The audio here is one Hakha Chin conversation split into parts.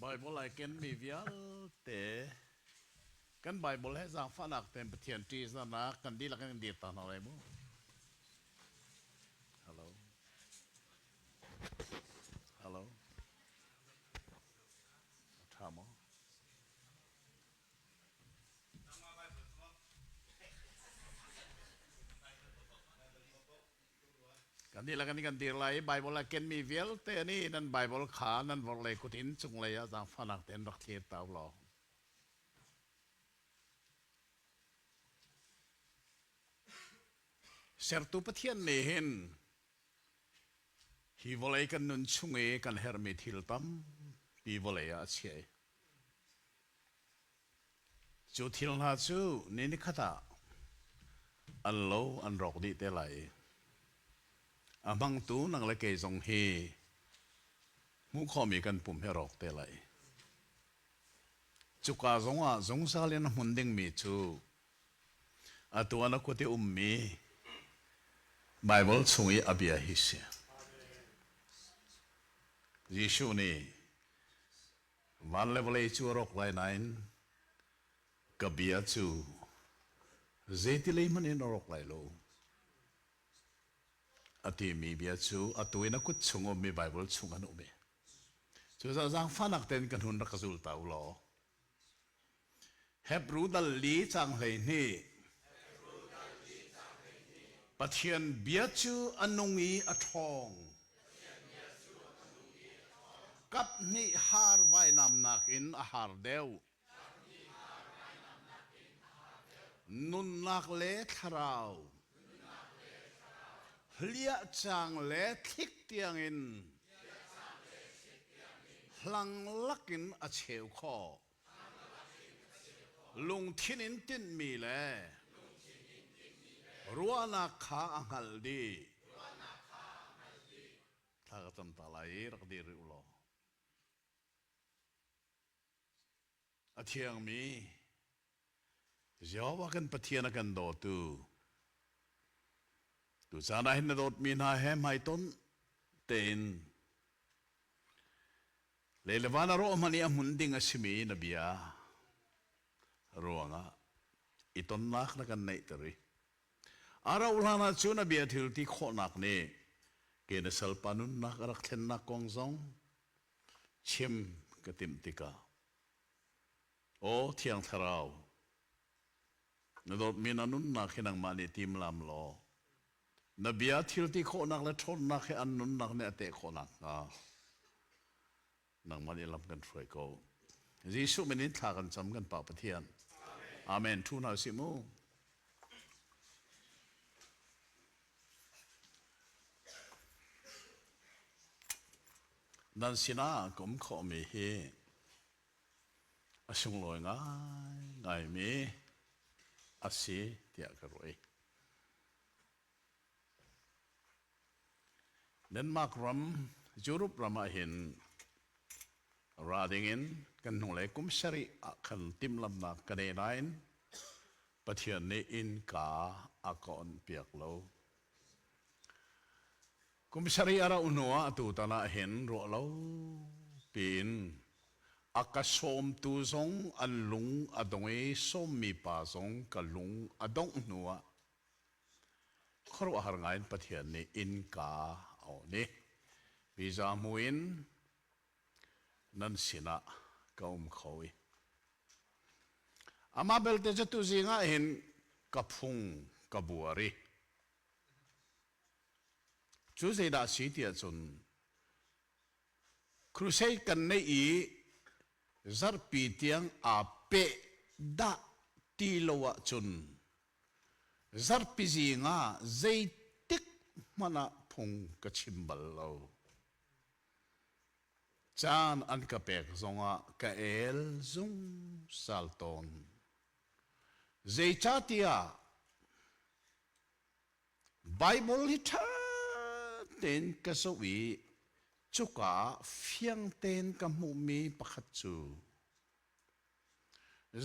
Bible ai kenmi vialte kan Bible he zaangfahnak tein Pathian ṭihzahnak kan dihlak in dir ta hna lai mu. Hello. Hello. A ṭha maw? Kan dihlak in kan dir lai i Baibal a kenmi vialte nih nan Baibal kha nan vorhlei kut in cunglei ah zaangfahnak tein rak thlir ta u law. Sertu Pathian nih hin hi vawlei kan nun chung i kan herhmi thil tampi vawlei ah a chiah i Cu thil hna cu ni nikhat ah an lo an rawk dih te lai i a hmangtu nang le kei zong hi hmuh khawhmi kan pum hi a rawk te lai. Cuka zongah zungzal in a hmun dingmi cu atu ah na kut i ummi Baibal chung i a bia hi si. Jesuh nih Van le vawlei cu a rawk lai nain ka bia cu zeitilei hmanh in a rawk lai lo. A timi bia cu atu in a kut chung ummi Baibal chung an um i cucaah zaangfahnak tein ka hnun rak ka zul ta u law Hebru dal li caang 12 Pathian bia cu a nung i a ṭhawng. Kap hnih har vainamnak in a har deuh. Nunnak le thlarau. Hliah cang le thlik tiangin hlang lakin a cheu khawh. Lungthin in tinhmi le ruahnak kha a hngalh dih. Thla ka cam ta lai i rak dir rih u law. A thiangmi Jehovah kan Pathian a kan dawtu tucaan ah hin na dawtmi hna he hmaitonh tein Lei le van a rawh hmanh i a hmun ding a simi na bia ruangah i tonnak na kan neihter i a rauh hlan ah cun a bia thil ti khawhnak nih ke na salpa nunnak a rak thlennak kong zong chim ka timh tikah aw Thiang Thlarau na dawtmi na nunnak hi nangmah nih timlam law Na bia thil ti khawhnak le ṭhawnnak he an nunnak nih a teh khawhnak hnga nangmah nih lam kan hruai ko. Jesuh min in thla kan cam kan Pa Pathian. Amen. Ṭhu hna usih mu. Nan sinah ka um khawhmi hi a sunglawi ngaingaimi a si tiah ka ruah. Denmark ram, Europe ram ah hin ra dingin kan hnulei kum sarih ah khan timhlamhnak ka nei nain Pathian nih innka a ka onhpiak lo. Kum sarih a rauh hnu ah tutan ah hin ruah lo piin a ka sawmtu zong an lung a dong i sawmmi pa zong ka lung a dongh hnu ah Khuaruahhar ngaiin Pathian nih innka a on i visa hmu in nan sinah ka um kho i amah belte cu tuzing ah hin ka phung ka buar i cu zeidah a si tiah cun crusade kan neih i zarhpi tiang aa peh dah ti lo ahcun Zarhpi zing ah zeitik hmanh ah phung ka chim bal lo. Caan an ka pek zongah ka el zungzal tawn. Zeicahtiah Baibal hi ṭha tein ka zoh i cuka ah fiang tein ka hmuhmi pakhat cu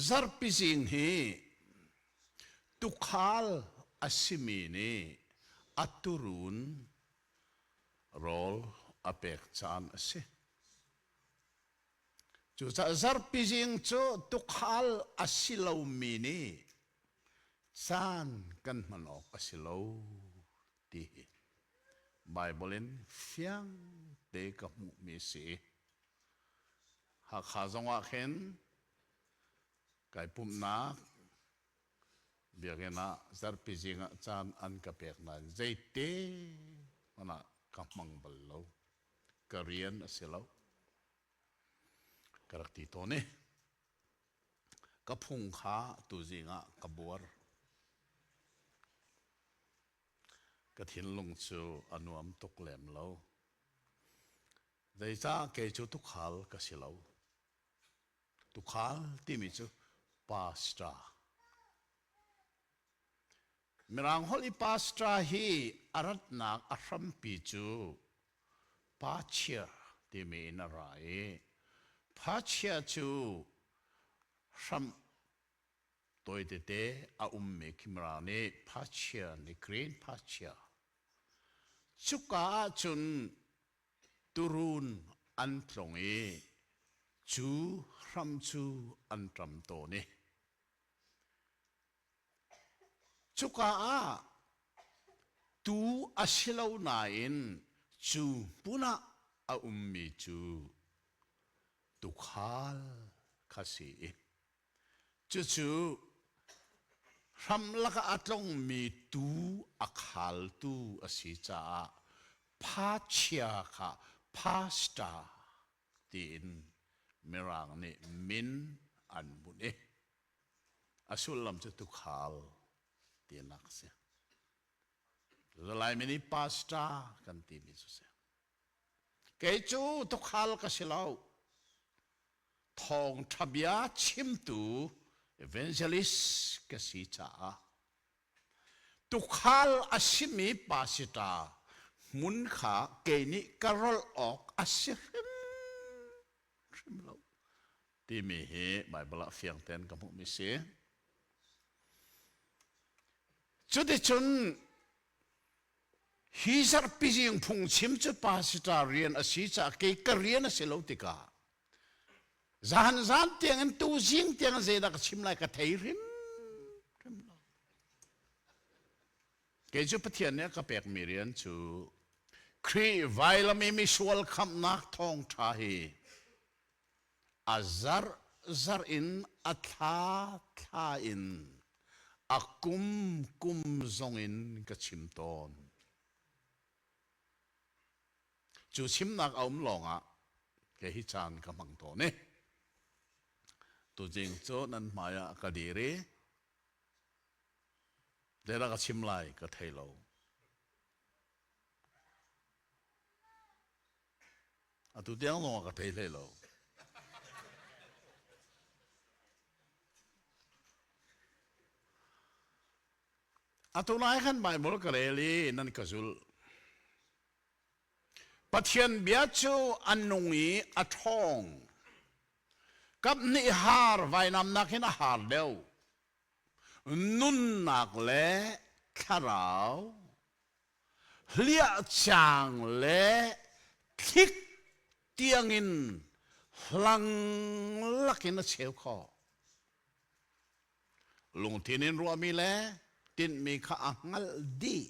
Zarhpi zing hi tuukhal a simi nih a tuurun rawl a pek caan a si. Cucaah zarhpi zing cu tukhal a si lomi nih caan kan hman awk a si lo ti hi Baibal in fiang te ka hmuhmi a si. Hakha zongah khin kai pumhnak biakinn ah zarhpi zing ah caan an ka pek nain zeite hmanh ah ka hmang bal lo. Ka rian a si lo. Ka rak ti tawn i ka phung kha tuzing ah ka buar. Ka thinlung cu a nuam tuk lem lo. Zeicah kei cu tukhal ka si lo. Tukhal timi cu pastor. Mirang holh i pastor hi a ratnak a hrampi cu pachia timi in a ra i phachia cu hram tawi tete a ummi khi Mirang nih phachia ni green phachia. Cuka ahcun turun an tlong i cu hram cu an ṭam tawn i Cuka ah tuu a si lo nain cu hmun ah a ummi cu tuukhal kha si i cucu hram lakah a tlongmi tuu a khaltu a si caah phachia kha pastor tiin Mirang nih min an bunh i A sullam cu tukhal tinak a si. Laimi nih pastor kan timi cu si. Kei cu tukhal ka si lo. Thawngṭha bia chimtu evangelist ka si caah tukhal a simi pastor hmun kha kei nih ka rolh awk a si hrim hrim lo. timi hi Baibal ah fiang tein ka hmuhmi si. Cuticun hi zarhpi zing phungchim cu pastor rian a si caah kei ka rian a si lo tikah zan zan tiang in tu zing tiang zeidah ka chim lai ka thei hrim hrim lo. Kei cu Pathian nih a ka pekmi rian cu Khrih vailam i misual khamhnak thawngṭha hi A zarh zarh in a thla thla in a kum kum zong in ka chim tawn. Cu chimnak a um lawngah kei hi caan ka hmang tawn i tuzing cu nan hmai ah ka dir i zeidah ka chim lai ka thei lo. Atu tiang zong ah ka thei hlei lo. Atu lai khan Baibal ka rel i nan ka zulh. Pathian bia cu a nung i a ṭhawng. Kap nih haar vainamnak hin a haar deuh. Nunnak le thlarau hliahcaang le thlik tiangin hlang lakin a cheu khawh. Lungthin in ruahmi le tinhmi kha a hngalh dih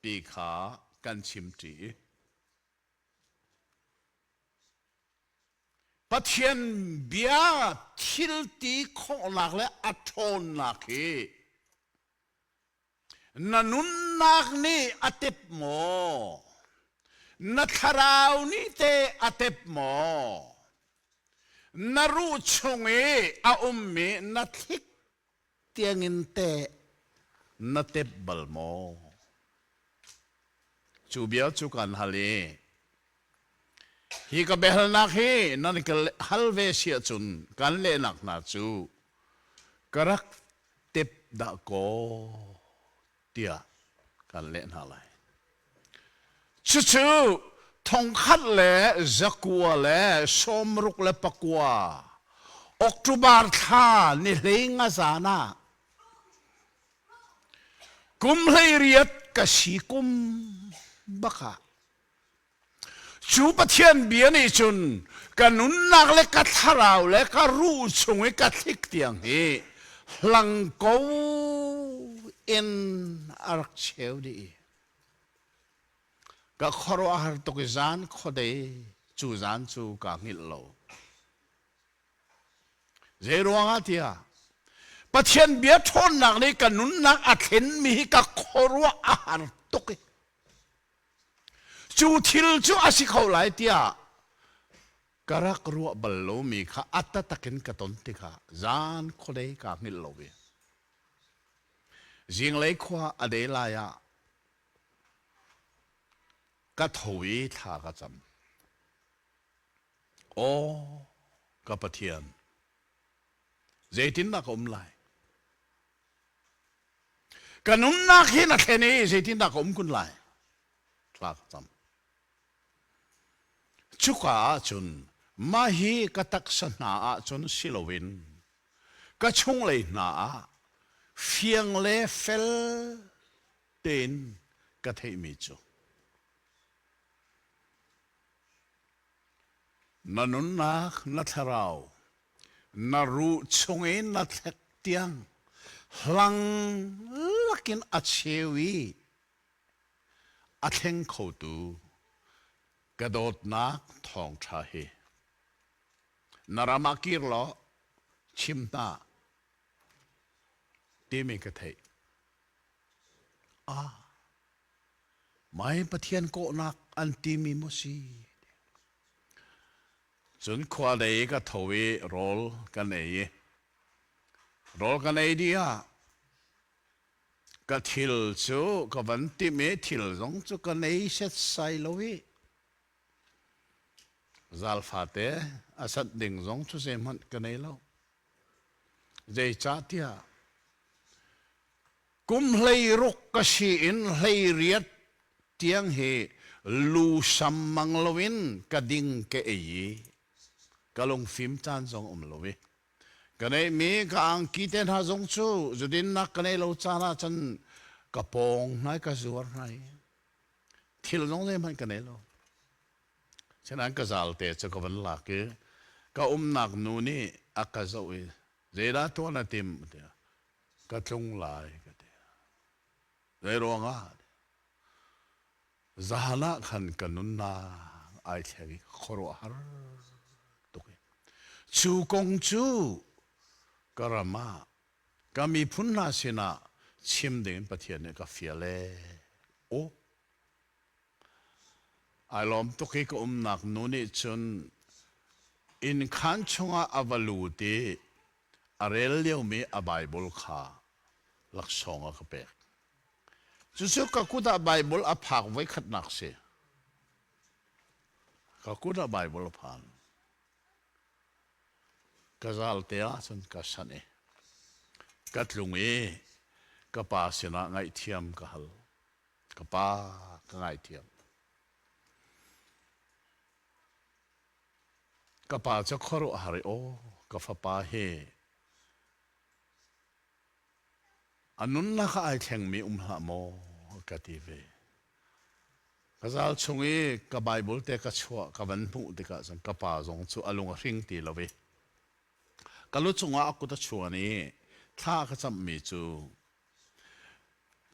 ti kha kan chimṭi. Pathian bia thil ti khawhnak le a ṭhawnnak hi Na nunnak nih a tep maw? Na thlarau nih teh a tep maw? Na ruh chung i a ummi na thlik tiangin teh na tep bal maw? Cu bia cu kan hal i hi ka biahalnak hi nan ka hal ve si ahcun kan lehnak hna cu ka rak tep dah kaw tiah kan leh hna lai. Cucu thongkhat le zakua le 69 October thla ni hlei nga zan ah kum 18 ka si kum bak ah. Cu Pathian bia nih cun ka nunnak le ka thlarau le ka ruh chung i ka thlik tiang hi hlang ko in a rak cheu dih i ka khuaruahhar tuk i zan khuadei cu zan cu kaa hngilh lo. Zeiruangah tiah Pathian bia ṭhawnnak nih ka nunnak a thlenmi hi ka khuaruah a har tuk i cu thil cu a si kho lai tiah ka rak ruah bal lomi kha a taktak in ka ton tikah zan khuadei kaa hngilh lo i zinglei khua a dei lai ah ka tho i thla ka cam. Aw ka Pathian, zeitindah ka um lai? Ka nunnak hi na thlen i zeitindah ka um kun lai? Thla ka cam. Cuka ahcun mah hi ka taksa hna ahcun si loin ka chunglei hna ah fiang le fel tein ka theihmi cu Na nunnak, na thlarau, na ruh chung i na thlek tiang hlang lakin a cheu i a thleng khotu ka dawtnak thawngṭha hi na ram ah kir law chim hna timi ka theih. Ah, Mai Pathian kawhnak an timi maw si? Cun khua dei ka tho i rawl kan ei i rawl kan ei dih ah ka thil cu ka van timh i thil zong cu ka nei setsai lo i zal fate a sat ding zong cu zeihmanh ka nei lo. Zeicahtiah Kum 16 ka si in 18 tiang hi lu sam mang loin ka ding ka ei i ka lungfim caan zong um lo i ka neihmi ka angki te hna zong cu zudinnak ka nei lo caan ah cun ka pawng hna i ka zuar hna i thil zong zeihmanh ka nei lo. Sinain ka zal te cu ka van lak i ka umnak nu nih a ka zoh i zeidah tuah na timh tiah ka tlung lai ka ti. Zei ruangah? Zan ah khan ka nunnak ai thleng i khuaruahhar tuk i cu kong cu ka ram ah ka miphun hna sinah chim dingin Pathian nih ka fial ee. Aw Ai lawm tuk i ka umnak nu nih cun innkhaan chungah a va lut i a rel liomi a Baibal kha laksawng a ka pek. Cucu ka kut ah Baibal a phak voikhatnak si. Ka kut ah Baibal a phan. Ka zal te ah cun ka sanh i ka tlung i ka pa sinah ngaihthiam ka hal. Ka pa ka ngaithiam. Ka pa cu khuaruahhar i aw ka fapa hi a nunnak ah ai thlengmi um hlah maw ka ti ve. Ka zal chung i ka Bible te ka chuah ka van hmuh tikah cun ka pa zong cu a lung a hring ti lo i ka lu cungah a kut a chuan i thla ka camhmi cu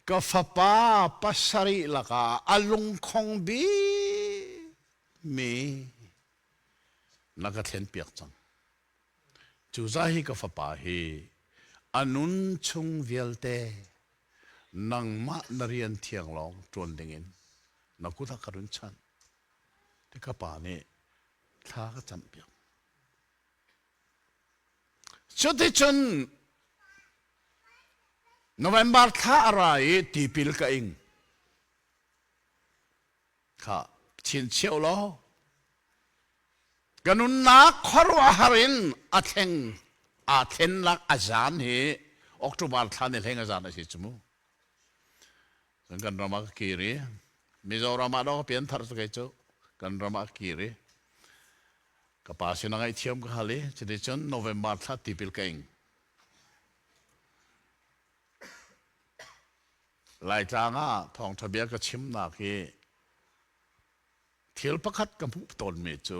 Ka fapa pasarih lakah a lungkhong bikmi na ka thlenpiak cang. Cuza hi ka fapa hi a nun chung vialte nangmah na rian thiang lawng ṭuan dingin na kut ah ka run chanh. Ti ka pa nih thla ka campiak. Cuticun November thla a ra i tipil ka ing. Kha chinchiah law ka nunnak khuaruahhar in a thleng aa thlennak a zan hi October thla ni hleng a zan a si cu mu. Cun kan ram ah ka kir i Mizoram ah dawh ka pianthar cu kei cu kan ram ah ka kir i Ka pa sin a ngaihthiam ka hal i cuticun November thla tipil ka ing. Laitlang ah thawngṭha bia ka chimnak hi Thil pakhat ka hmuh tawnmi cu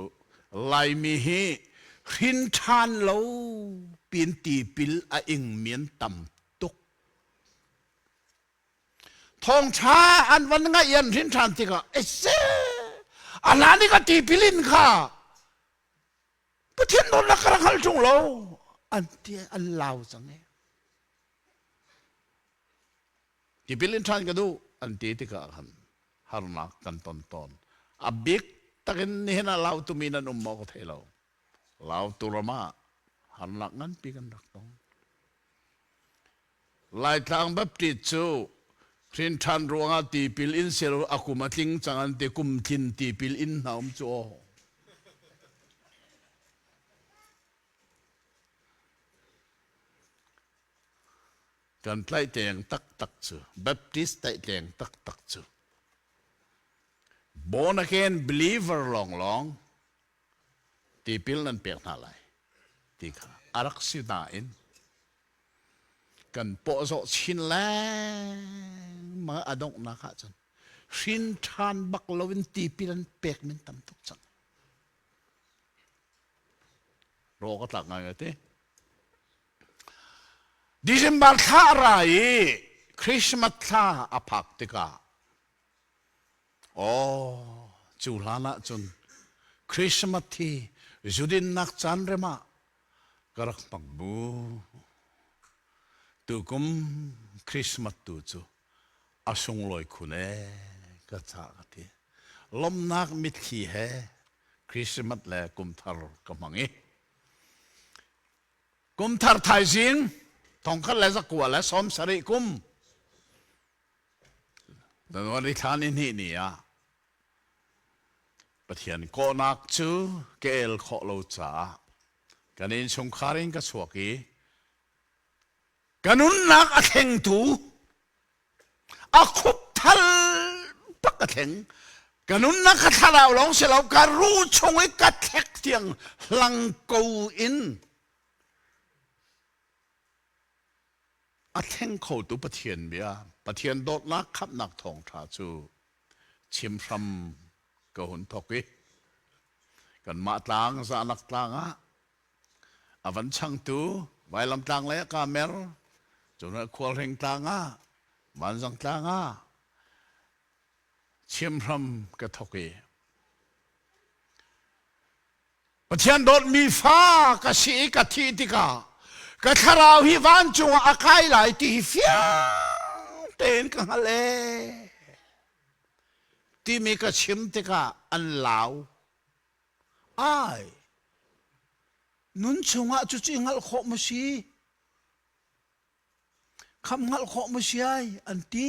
Laimi hi hrin ṭhan lo pin tipil a ingmi an tam tuk. Thawngṭha an van ngaih i an hrin ṭhan tikah ese a hlan i ka tipil in kha Pathian dawtnak ka rak hngal ṭung lo an ti an lau cang i tipil in ṭhan ka duh an ti tikah khan harnak kan ton tawn. A bik takin nihin ah Lautumi nan um maw ka thei lo. Lautu ram ah harnak nganpi kan rak tong. Laitlang Baptist cu hrinṭhan ruangah tipil in sir a kum a tling cang an ti kum tlin tipil in hna um cu aw. Kan tlaihtleng taktak cu Baptist tlaihtleng taktak cu born again believer lawnglawng tipil nan pek hna lai ti kha a rak si nain kan pawhzawh chin lengmang a donghnak ahcun hrin ṭhan bak loin tipil an pek min tam tuk cang. Rawh ka tlak ngai te. December thla a ra i Christmas thla a phak tikah aw cu hlan ah cun Christmas hi zudinnak caan rem ah ka rak hmang bu. Tukum Christmas tu cu a sunglawi khun ee ka ca ka ti. Lawmhnak mitthli he Christmas le kumthar ka hmang i Kumthar thaizing 1970 kum January thla ni hnih ni ah Pathian kawhnak cu ka el khawh lo caah kan innchungkhar in ka chuak i ka nunnak a thlengtu a khupthal bak a thleng ka nunnak ka thlarau lawng si lo ka ruh chung i ka thlek tiang hlang ko in a thleng khotu Pathian bia Pathian dawtnak khamhnak thawngṭha cu chim hram ka hun thawk i kanmah tlang zahnak tlang ah A van changtu vailam tlang lei ah kaa mer. Cun khualhring tlang ah, vanzang tlang ah chimhram ka thawk i Pathian dawtmi fa ka si i ka thih tikah ka thlarau hi vancung ah a kai lai ti hi fiang tein ka hngalh ee timi ka chim tikah an lau. Ai, nun chungah cucu i hngalh khawh maw si? Kham hngalh khawh maw si ai, an ti.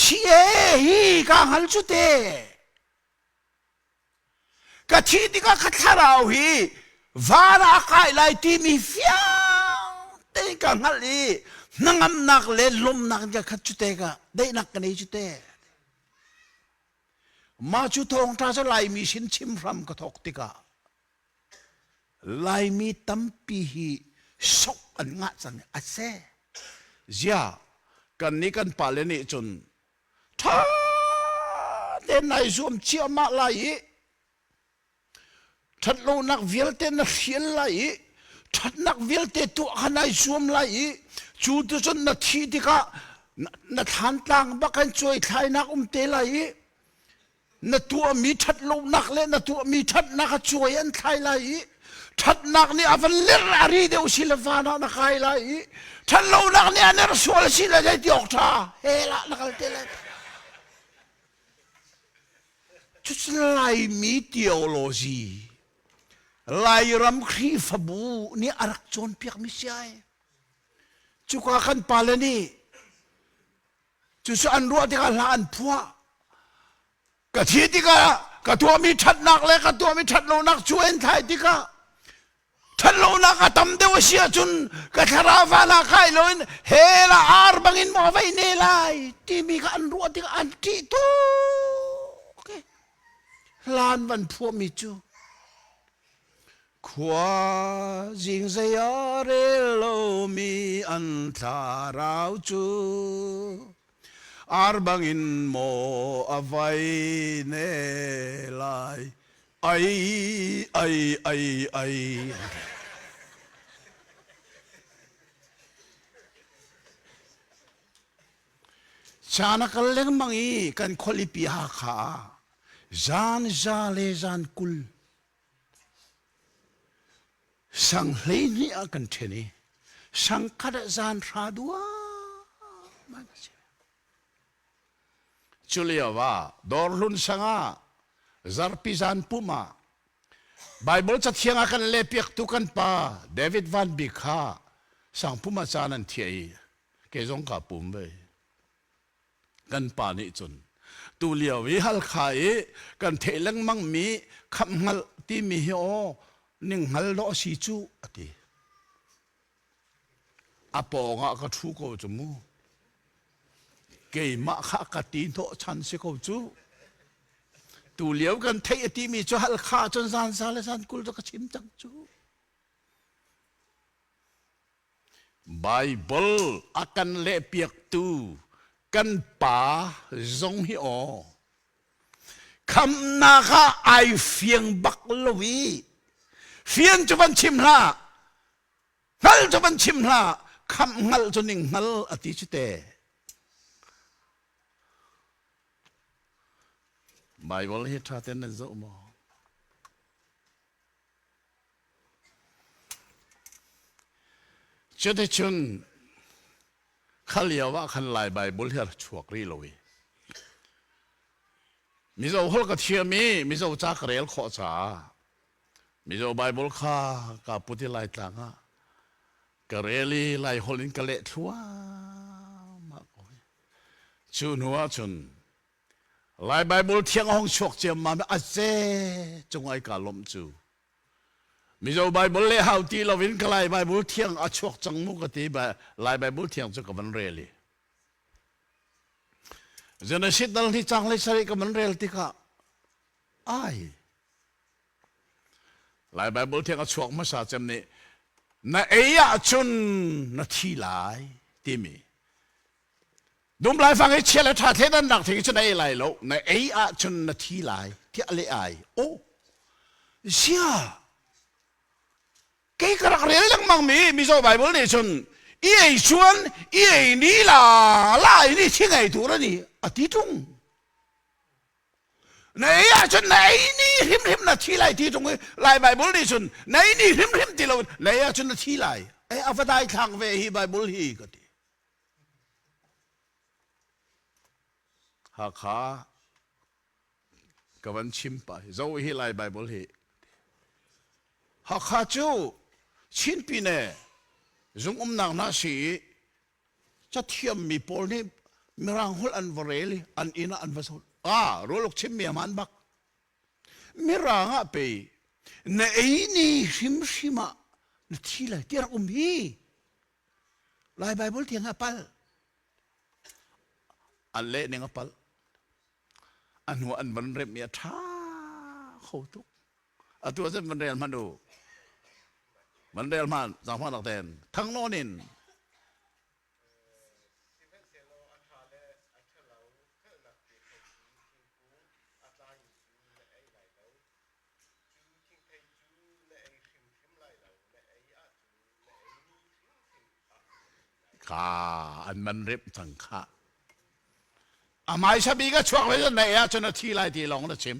Si e, hi ka hngal cu te. Ka thih tikah ka thlarau hi van ah a kai lai timi fiang tein ka hngalh i hnangamnak le lawmnak in ka khat cu te ka daihnak ka nei cu te. Mah cu thawngṭha cu Laimi sin chim hram ka thawk tikah Laimi tampi hi sok an ngah cang a si. Ziah kannih kan pale nih cun ṭha tein nai zuam ciahmah lai i Ṭhatlonak vialte na hrial lai i ṭhatnak vialte tuah kha nai zuam lai i cu tu cun na thih tikah na thlantlang bak in cuaithlainak um te lai i na tuahmi ṭhatlonak le na tuahmi ṭhatnak a cuai an thlai lai i ṭhatnak nih a van ler a ri deuh si le van ah na kai lai i ṭhatlonak nih a ner sual si le zei ti awk ṭha hell ah na kal te lai. Cucu Laimi theology, Lairam Khrihfabu nih a rak cawnpiakmi si ai. Cuka kan pale nih cucu an ruah tikah hla an phuah. Ka thi tikah ka tuahmi ṭhatnak le ka tuahmi ṭhatlonak cu an thlai tikah ṭhatlonak a tam deuh a si ahcun ka thlarau van ah kai loin hell ah ar bangin maw vei ne lai timi kha an ruah tikah an ṭih tuk hlan van phuahmi cu khua zing zei a rel lomi an thlarau cu. Ar bangin maw a vai ne lai ai ai ai ai. Caan a kal lengmang i kan khualipi Hakha ah zan za le zan 20 sang 12 ah kan ṭhen i sang khat ah zan hra duahmah a si. Cu lio ah Dawrhlun sang ah zarpi zan pum ah Baibal cathiang ah kan lehpiaktu kan pa David Van Bik kha sangpum ah caan an thiah i kei zong kaa pum ve. Kan pa nih cun tu lio i Halkha i kan theih lengmang mi khamh hngalh timi hi aw ning hngal dawh a si cu a ti. A pawng ah ka ṭhu ko cu mu. Keimah kha ka ti hnawh chan si ko cu. Tu lio kan theih a timi cu Halkha cun zan za le zan 20 cu ka chim cang cu. Baibal a kan lehpiaktu kan pa zong hi aw khamnak ah ai fiang bak lo i fian cu van chim hlah hngal cu van chim hlah khamh hngalh cu ning hngal a ti cu te Baibal hi ṭha ten nan zoh maw? Cuticun kha lio ah khan Lai Baibal hi a chuak rih lo i Mizo holh ka thiam i Mizo ca ka rel khawh caah Mizo Baibal kha kaa put i Laitlang ah ka rel i Lai holh in ka leh thluahmah ko. Cu hnu ah cun Lai Baibal thiang a hung chuak ciammam i a ce cung ai kaa lawmh cu. Mizo Baibal le hau ti loin ka Lai Baibal thiang a chuak cang mu ka ti Lai Baibal thiang cu ka van rel i. Genesis dal hi cang le sarih ka van rel tikah ai Lai Baibal thiang a chuak hmasa cem nih na ei ahcun na thi lai timi Dum laifang i chia le ṭha thleidannak thing cu na ei lai lo, na ei ahcun na thi lai, tiah leh ai. Oh, sia, kei ka rak rel lengmang mi Mizo Bible nih cun i ei chuan i ei ni la la i ni thi ngei tur ani a ti ṭung. Na ei ahcun na ei ni hrimhrim na thi lai ti ṭung i Lai Bible nih cun na ei ni hrimhrim ti lo na ei ahcun na thi lai. Ei a va dai thlak ve hi Bible hi ka ti. Hakha ka van chim pah hi zo hi Lai Bible hi Hakha cu Chin pine zung umnak hna si i cathiam mi pawl nih Mirang holh an va rel i an inn ah an va zol. Ah, rualuk chim mi aman bak. Mirang ah pei na ei ni hrimhrim ah na thi lai ti rak um hi. Lai Bible thiang a pal. An leh ning a pal. A hnu an van remh i a ṭha kho tuk. Atu ah cun van rel hmanh u. Van rel hmanh, zaangfahnak tein. Thang nawn in. Sihmanhsehlaw a ṭha le a ṭhalo hngalhnak pe khotu thingkung a tlai cu na ei lai lo. Cu thingthei cu na ei hrimhrim lai lo, na ei ahcun na ei ni hrimhrim ah na thi lai. Kha an man remh cang khah. A hmaisa bik a chuak le na ei ahcun a thi lai ti lawng na chim.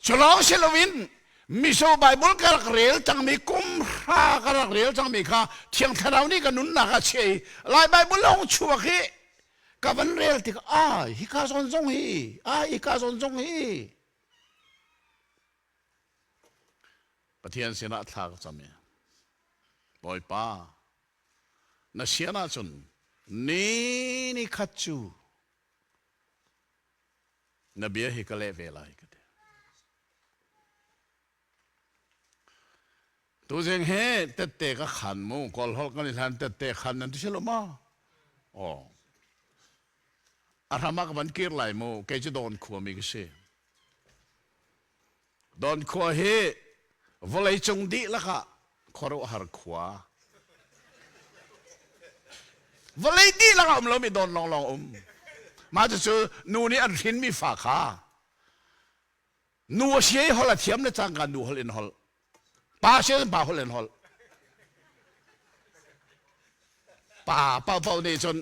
Cu lawng si loin Mizo Bible ka rak rel cangmi kum hra ka rak rel cangmi kha Thiang Thlarau nih ka nunnak ah chiah i Lai Bible lawng chuak hi ka van rel tik ah hika zawn zong hi ah hika zawn zong hi Pathian sinah thla ka cam i Bawipa na sian ahcun ni ni khat cu na bia hi ka leh ve lai ka ti. Tuzing hi tette ka khan mu kawl holh kan i hlan tette khan nan ti si lo ma? Oh. A hram ah ka van kir lai mu kei cu Dawn khua mi ka si. Dawn khua hi vawlei cung dihlak ah khuaruahhar khua. Vawlei dihlak a um lomi dawn lawnglawng um. Mah cucu nu nih an hrinmi fa kha nu a si i holh a thiam le cangka nu holh in holh. Pa si pa holh in holh. Pa paohpaoh nih cun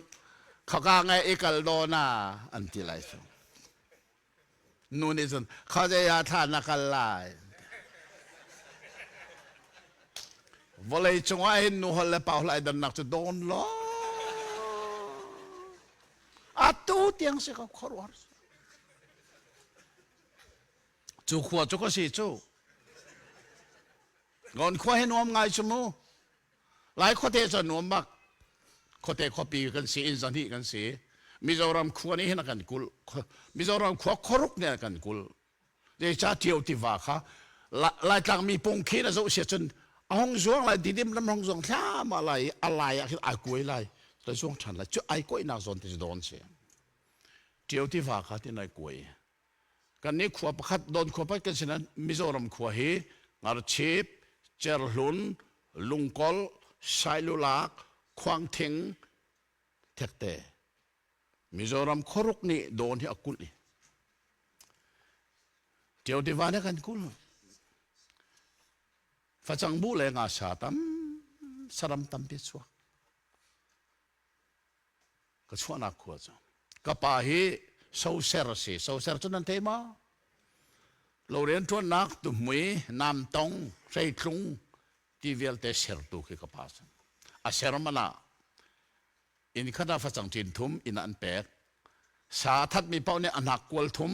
khaka ngai i kal dawn ah an ti lai cu. Nu nih cun khuazei ah thla na kal lai. Vawlei cungah hin nu holh le pa holh ai dannak cu dawn law. Atu tiang si ko khuaruahhar. Cu khua cu ka si cu. Ngawn khua hi nuam ngai cu mu. Lai khuate cu nuam bak. Khuate khuapi kan si, inn zahnih kan si. Mizoram khua nih hin a kan kulh. Mizoram khua khuaruk nih a kan kulh. Zeicah Ṭio tiva kha Laitlang mi pung khi na zoh sia cun a hong zuang lai didim lam hong zuang thluahmah lai i a lai ah khin ai kuai lai. Ta zuang ṭhan lai. Cu ai kuaihnak zawn te cu dawn si. Ṭio tiva kha tin ai kuai. Kannih khua pakhat Dawn khua pakhat kan si nain Mizoram khua hi Ngarchip, Cerhlun, Lungkol, Sailulak, Khuangthing, Thekte. Mizoram khuaruk nih Dawn hi a kulh i Ṭio tiva nih a kan kulh. Facang buh le ngasa tam, saram tampi a chuak. Ka chuahnak khua cu. Ka pa hi soser a si. Soser cu nan thei maw? Lo rianṭuannak tuhmui, namtong, hreitlung ti vialte sertu khi ka pa si. A ser man ah inn khat ah facang ṭin thum inn ah an pek. Sa a thatmi paoh nih a hnak kual thum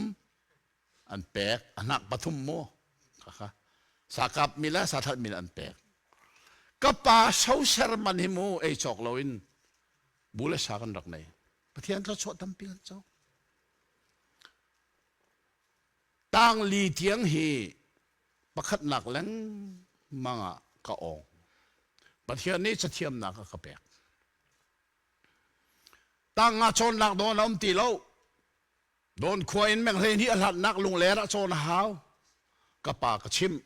an pek. A hnak pathum mu. Khakha. Sa kapmi le sa thatmi le an pek. Ka pa soser man hi mu ei cawk loin bu le sa kan rak nei. Pathian thluachuah tampi kan co. Tangli tiang hi pakhatnak lengmang ah ka ong. Pathian nih cathiamnak a ka pek. Tang nga cawnnak dawn a um ti lo. Dawn khua in menghlei hnih a hlatnak lungler ah cawn a hau. Ka pa ka chimh.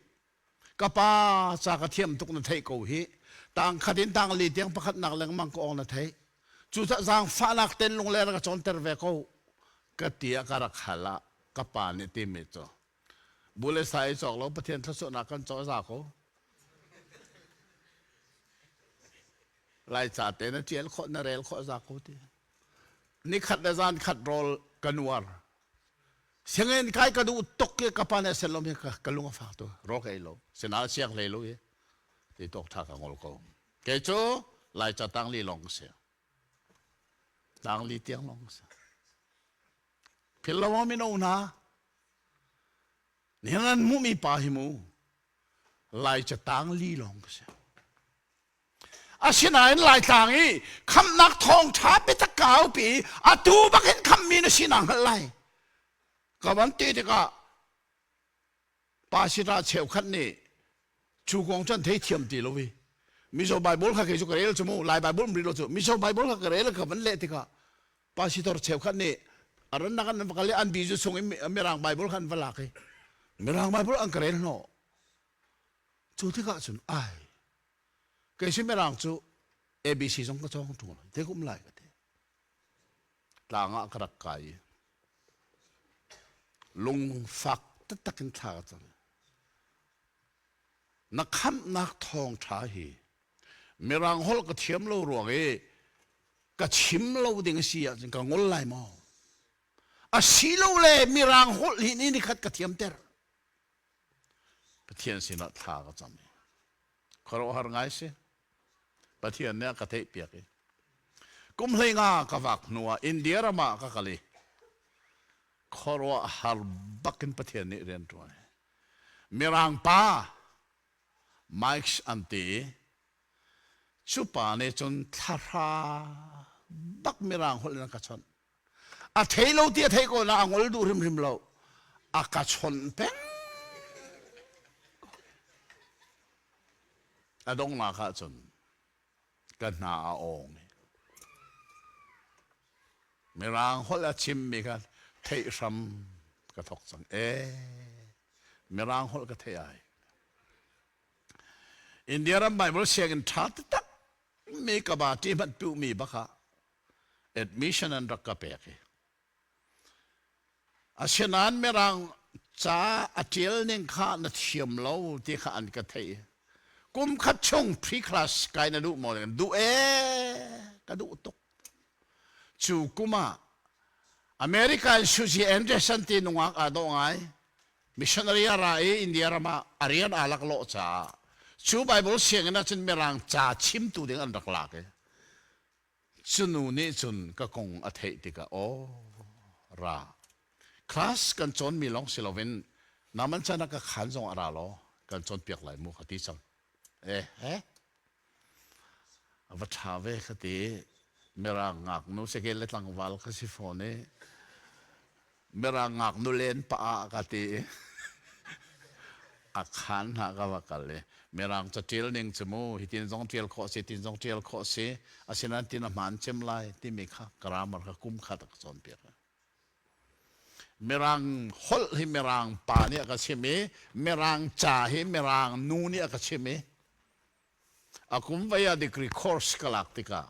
Ka pa ca ka thiam tuk na theih ko hi. Tang khat in tang li tiang pakhatnak lengmang ka ong na theih. Cucaah zaangfahnak ten lungler ka cawnter ve ko. Ka ti ah ka rak hal ah ka pa nih timi cu bu le sa i cawk lo Pathian thluachuahnak kan caw za ko. Laica te na ṭial khawh na rel khawh za ko ti. Nikhat le zan khat rawl ka nuar. Sianginn kai ka duh tuk i ka pa nih a lo mi ka lung a fak tu rawl ka ei lo. Sinah siang hlei lo i ti tawk ṭha ka ngol ko. Kei cu Laica tangli lawng ka si. Tangli tiang lawng ka si. Phil lo maw mino hna? Nihin an hmuhmi pa hi mu Laica tangli lawng ka si. Asinain Laitlang i khamhnak thawngṭha biatak kaupi atu bakin khamhmi na si naa hngalh lai. Ka van ti tikah pastor cheukhat nih cu kong cu an theithiam ti lo i Mizo Bible kha kei cu ka rel cu mu Lai Bible um rih lo cu Mizo Bible kha ka rel ka van leh tikah pastor cheukhat nih a rannak an va kal i an bizu chung i Mirang Bible kha an va lak i Mirang Bible an ka rel hnawh. Cu tikah cun ai kei si Mirang cu ABC zong ka cawng ṭung lo te kum lai ka ti tlang ah ka rak kai i lungfak taktak in thla ka cam na khamhnak thawngṭha hi Mirang holh ka thiam lo ruang i ka chim lo ding a si ahcun ka ngol lai maw asilole Mirang holh hi ni nikhat ka thiamter Pathian sinah thla ka cam i khuaruahhar ngai si. Pathian nih a ka theihpiak i kum hleinga ka vak hnuah India ram ah ka kal i khuaruahhar bakin Pathian nih rian ṭuan. Mirang pa Mike an ti i cu pa nih cun thlahra bak Mirang holh in a ka chawnh. A thei lo ti a thei ko na a ngol duh hrimhrim lo. A ka chawnh peng. A donghnak ah cun ka hna a awng. Mirang holh a chimmi kha theih hram ka thok cang. Ee, Mirang holh ka theih ai. India ram Bible sianginn ṭha taktak mi ka ba ṭi hmanh puhmi bak ah. Admission an rak ka pek i. Asinain Mirang ca a ṭial ning kha na thiam lo ti kha an ka theih. Kum khat chung pre-class kai na duh maw? Duh ee, ka duh tuk. Cu kum ah America in Susie Anderson ti nungak aa dawh ngai. Missionary a ra i India ram ah a rian aa laklawh caah cu Bible sianginn ah cun Mirang ca chimtu ding an rak lak i Cu nu nih cun ka kong a theih tikah aw ra class kan cawnmi lawng si loin naman chan ah ka khaan zong a ra law kan cawnpiak lai mu ka ti cang. Eh he a va ṭha ve ka ti mirang ngaknu sekel le tlangval ka si fawn i Mirang ngaknu len pah ah ka ti i a khaan hna ka va kal i Mirang caṭial ning cu mu hitin zong ṭial khawh si tin zong ṭial khawh si asinain tin a hmaan cem lai timi kha grammar kha kum khat a ka cawnpiak. Mirang holh hi Mirang pa nih a ka chimh i Mirang ca hi Mirang nu nih a ka chimh i a kum vai ah degree course ka lak tikah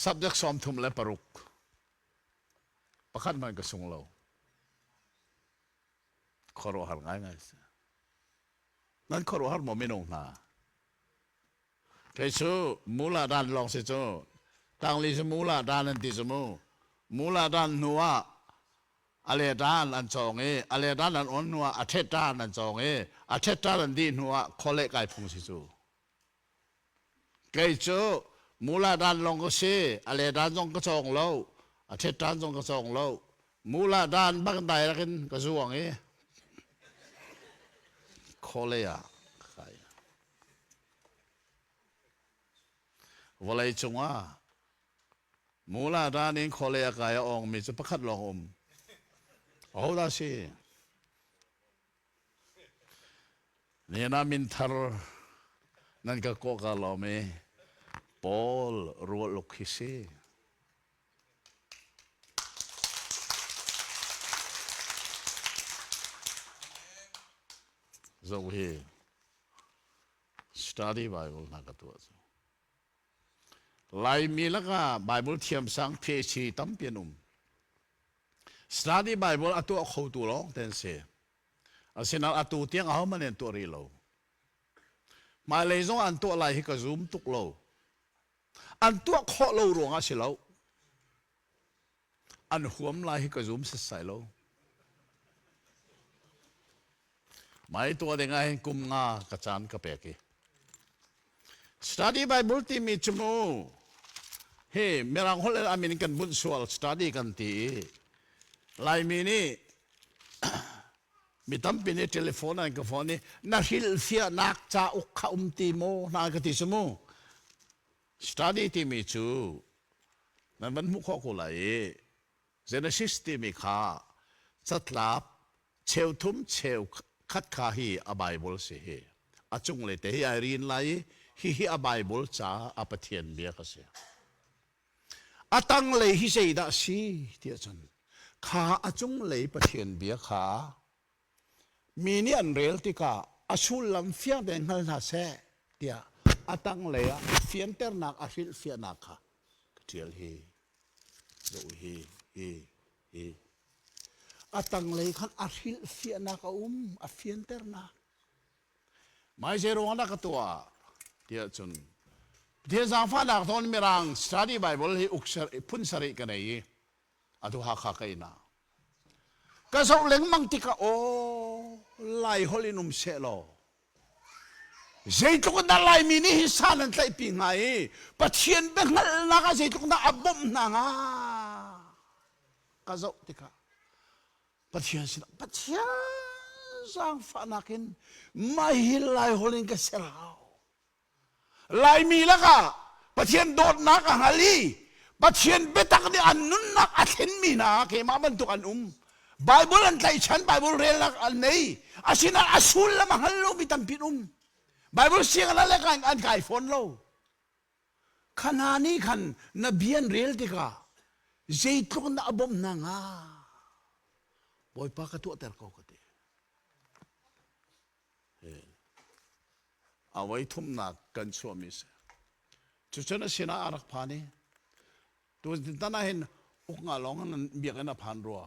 subject 36 Pakhat hmanh ka sung lo. Khuaruahhar ngaingai si. Nan khuaruahhar maw minung hna? Kei cu mula dan lawng si cu. Tangli cu mula dan an ti cu mu. Mula dan hnu ah a le dan an cawng i a le dan an on hnu ah a thet dan an cawng i a thet dan an dih hnu ah khawleh kai phung si cu. Kei cu mula dan lawng ka si, a le dan zong ka cawng lo, a ṭhet dan zong ka cawng lo. Mula dan bak direct in ka zuang i khawlei ah ka kai. Vawlei cungah mula dan in khawlei a kai a awngmi cu pakhat lawng um. Ahodah si? Nihin ah minthar nan ka kawh ka lawm i Paul Rualuk hi si. Zoh hi study Bible hna ka tuah cu. Laimi lakah Bible thiamsang PhD tampi an um. Study Bible a tuah khotu lawng te an si. Asinain atu tiang ahohmanh nih an tuah rih lo. Hmailei zong an tuah lai hi ka zum tuk lo. An tuah khawh lo ruangah si lo. An huam lai hi ka zum setsai lo. Mai tuah ding ah hin kum nga ka caan ka pek i Study Bible timi cu mu hi Mirang holh in a min kan bunh sual study kan ti i Laimi nih mi tampi nih telephone an ka phone i na hrilhfiahnak cauk kha um ti maw hna ka ti cu mu study timi cu nan van hmuh khawh ko lai i Genesis timi kha catlap cheuthum cheu khat kha hi a Bible si hi a cunglei te hi ai rin lai i hihi a Bible ca a Pathian bia ka si. A tanglei hi zeidah si tiah cun kha a cunglei Pathian bia kha mi nih an rel tikah a sullam fiang tein hngal hna seh tiah a tanglei ah fianternak a hrilhfiahnak kha ka ṭial hi zoh hi hi hi a tanglei khan a hrilhfiahnak a um a fianternak mai zei ruang dah ka tuah tiah cun Pathian zaangfahnak thawn Mirang study Bible hi uk phun sarih ka nei i atu Hakha ka inn ah ka zoh lengmang tikah aw Lai holh in um seh law zeitluk in dah Laimi nih hi san an tlaihpi hnga i Pathian biahngalhnak ah zeitluk in dah a bawmh hna hnga ka zoh tikah Pathian sinah Pathian zaangfahnak in mah hi Lai holh in ka ser hau Laimi lakah Pathian dawtnak a hngal i Pathian biatak nih an nunnak a thlenmi hna keimah bantuk an um. Bible an tlaihchan, Bible relnak an nei. Asinain a sullam a hngal lomi tampi an um. Bible sianginn ah le an kai fawn lo. Kha hna nih khan na bia an rel tikah zeitluk in dah a bawmh hna hnga? Bawipa ka tuahter ko ka ti. A voi thumnak kan chuahmi si. Cucun a sinah a rak phan i. Tu tan ah hin uk nga lawng nan biakinn a phan rua.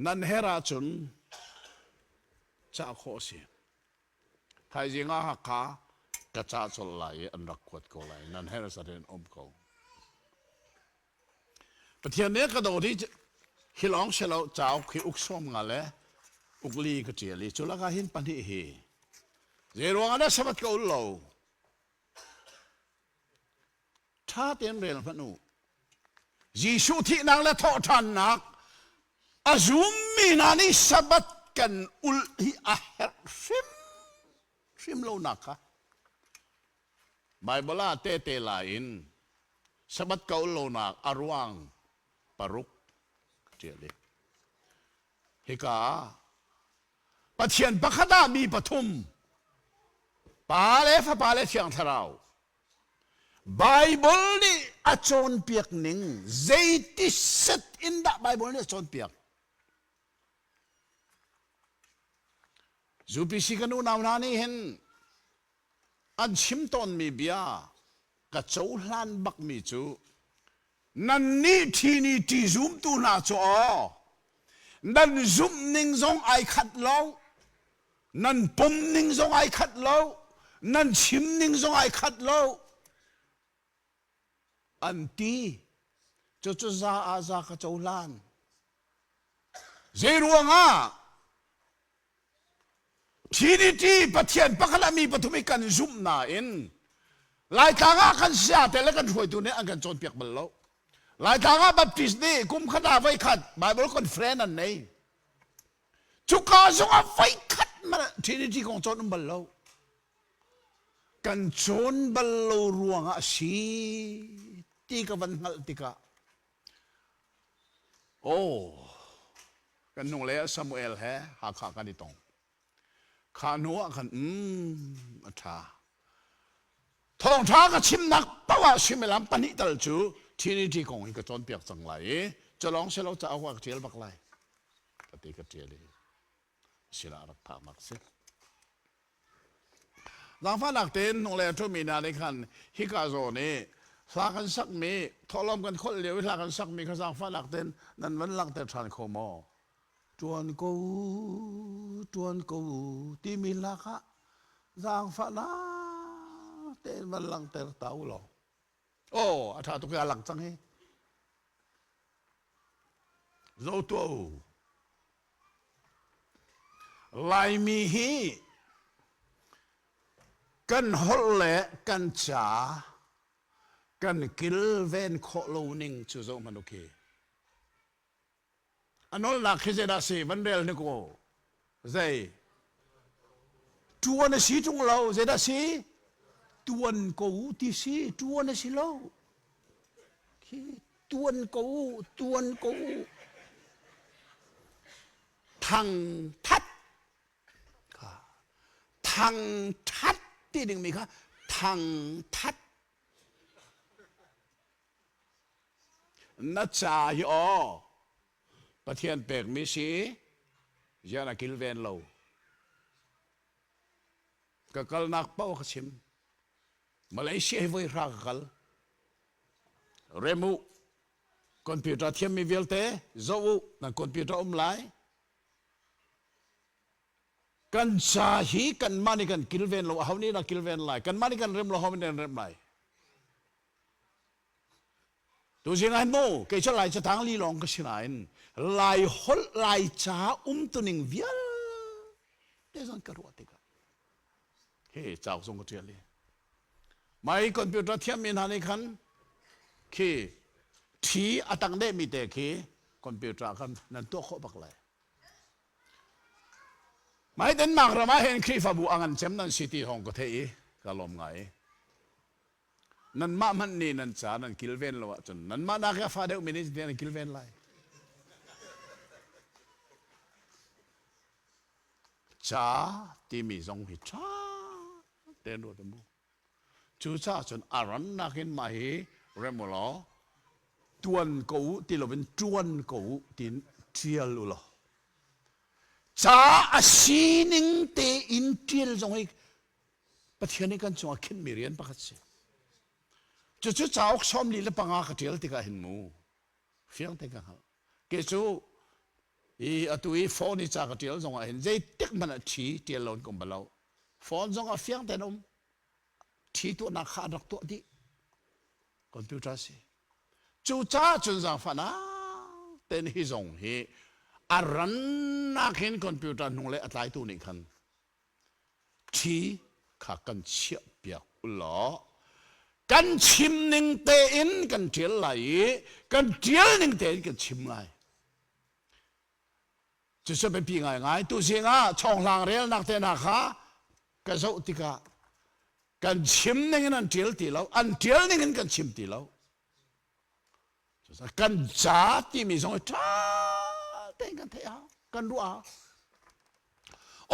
Nan her ahcun cah khawh a si. Thaizing ah Hakha ka cah colh lai i an rak kuat ko lai. Nan her zat in um ko. Pathian nih ka dawt hi hi lawng si lo cauk hi uk sawm nga le uk li ka ṭial i cu lakah hin pahnih hi zei ruangah dah Sabbath ka ul lo? Ṭha tein rel hmanh u. Jesuh thihnak le thawhṭhannak a zummi hna nih Sabbath kan ulh hi a herh hrim hrim lonak kha Baibal ah tehte la in Sabbath ka ul lonak a ruang paruk ka ṭial i hika ah Pathian pakhat ah mi pathum Pa le Fapa le Thiang Thlarau Baibal nih a cawnpiak ning zeiti set in dah Baibal nih a cawnpiak? UPC kan unau hna nih hin an chim tawnmi bia ka cohlan bakmi cu nannih ṭhini ṭi zumtu hna cu aw nan zumh ning zong ai khat lo nan pom ning zong ai khat lo nan chim ning zong ai khat lo an ti cucu za ah za ka cohlan zei ruangah Trinity Pathian pakhat ah mi pathum i kan zumh nain Laitlang ah kan siate le kan hruaitu nih an kan cawnpiak bal lo. Laitlang ah Baptist nih kum khat ah voikhat Bible conference an nei. Cuka zong ah voikhat Trinity kong cawn um bal lo. Kan cawn bal lo ruangah a si ti ka van hngalh tikah Oh, kan hnunglei ah Samuel he Hakha kan i tong. Kha hnu ah khan mm, a ṭha. Thawngṭha ka chimnak paoh ah suimilam pahnih tal cu Trinity kong hi ka cawnpiak cang lai i culawng si lo cauk ah ka ṭial bak lai. Ka ti ka ṭial i sinah rak phaknak si. Zaangfahnak tein hnunglei a ṭhumi hna nih khan hika zawn i hla kan sakmi thawhlawm kan kholh lio i hla kan sakmi kha zaangfahnak tein nan van langhter ṭhan kho maw? Ṭuan ko, ṭuan ko timi hla kha zaangfahnak tein van langhter ta u law. Aw, a ṭha tuk i a lang cang hi. Zo tuah u. Laimi hi kan holh le kan ca kan kilven khawh lo ning cu zoh hmanh u khi. A nawlnak khi zeidah si van rel hnik u. Zei? Ṭuan a si ṭung lo. Zeidah si? Tuan ko u ti si. Ṭuan a si lo. Khi tuan ko u, tuan ko u. Thangthat kha thangthat ti dingmi kha thangthat na ca hi aw Pathian pekmi si zian a kilven lo ka kalnak paoh ka chim Malaysia hi voi hra ka kal rem u computer thiammi vialte zoh u nan computer um lai kan ca hi kanmah nih kan kilven lo aho nih dah kilven lai kanmah nih kan rem lo aho nih kan rem lai Tuzing ah mu kei cu Lai catang li lawng ka si nain Lai holh Lai ca umtuning vialte zong ka ruah tikah hi cauk zong ka ṭial i mai computer thiammi hna nih khan khi ṭhi a tang dehmi te khi computer ah khan nan tuah khawh bak lai. Mai Denmark ram ah hin Khrihfabu a ngan cem nan si ti hong ka theih i ka lawm ngai. Nanmah hmanh nih nan ca nan kilven lo ahcun nanmah nak a fa deuhmi nih zeitin an kilven lai? Ca timi zong hi ṭha tein ruat mu. Cucaah cun a rannak in mah hi rem u law tuan ko u ti loin ṭuan ko u tiin ṭial u law ca a sining tein ṭial zong hi Pathian nih kan cungah khinhmi rian pakhat si. Cucu cauk 45 ka ṭial tikah hin mu fiang te ka hngalh. Ke cu i atu i phone i ca ka ṭial zong ah hin zeitik hmanh ah ṭhi ṭial lo in ka um bal lo. Phone zong ah fiang tein um. Ṭhi tuahnak kha an rak tuah dih. Computer si. Cucaah cun zaangfahnak tein hi zong hi a rannak hin computer hnunglei a tlaitu nih khan ṭhi kha kan chiah piak u law kan chim ning tein kan ṭial lai i kan ṭial ning tein kan chim lai. Cucu biapi ngaingai. Tuzing ah chawnghlang relnak te hna kha ka zoh tikah kan chim ning in an ṭial ti lo, an ṭial ning in kan chim ti lo. Kan ca timi zong hi ṭha tein kan theih a kan ruah a